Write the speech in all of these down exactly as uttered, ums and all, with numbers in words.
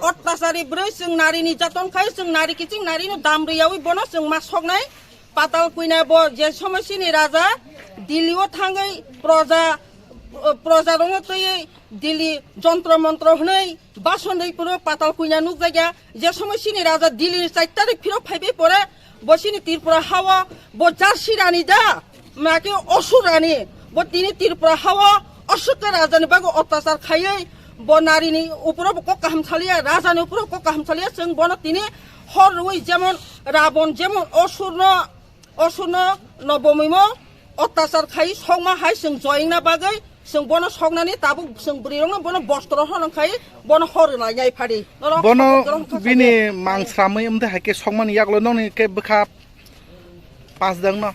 Ottachari bwrwi chwng nari ni jaton khai chwng nari kiching nari no dam rwyawi bono chwng ma soknai. Patal kuina bo je somoi chini raja Delhi o thangwi proja, proja rokno twiwi Delhi jontro montro hwnwi basonwi phuru patal kuina nukjakya. Je somoi chini raja Delhi ni char tarik phirok phaibai pore bo chini Tripura hao bo jarsi rani da. Maki Osur rani, bo tini Tripura hao Ashoka raja ni bagwi ottachar khaiwi, bo nari ni uporo bo kok kaham saliya, raja ni uporo kok kaham saliya, chwng bono tini hor rwi jemon Rabon jemon Osur no, Osur no nobomimo ottachar khai sokma hai chwng joyingna bagwi chwng bono soknani tabuk chwng bwrwi rokno bono bostro horong khai bono hor rwnai nai phadi. Norok Bono hor rok thang bini khai mangsramwi wngde hai khe sokmani yagulo nokni khe bwkha pas dang no.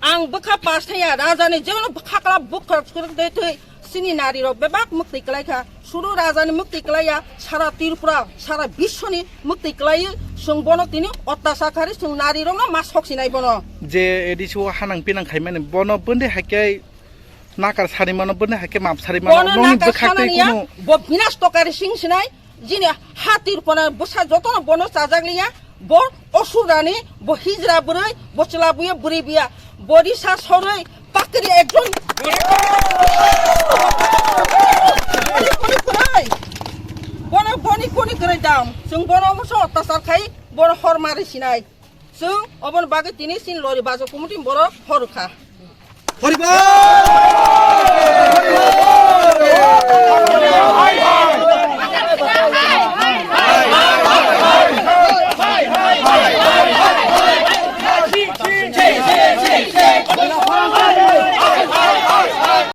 Ang bwkha pas thaya, raja ni jemon khakla bwkha kwrwk de thwi, chini nari rok bebak mwktwi kwlai kha. Suru raja ni mwktwi kwlai ya, sara Tripura, sara biswni mwktwi kwlai, chwng bono tini ottachar khari, chwng nari rokno ma sok sinai bono. Je A D C o hanang pinang khaimani, bono bwndwi hai khe nakar sari mano, bwndwi hai khe map sari mano, Bono nokni nakar bwkhak twi sanani ya, kunu bo binas tokari sing sinai, Jini ha Tirupona bwsa jotono bono chajak liya, bo Osur rani, bo hijra bwrwi, bo chwla buya bwrwi biya, bo risa sorwi pakri ekjon. Boni kuni kwrwi, bono boni kuni kwrwi dam, chwng bono omoso ottachar khai, bono hor mari sinai. Chwng oboni bagwi tini chini lori bajo committee ni borok hor rwkha. Horibo!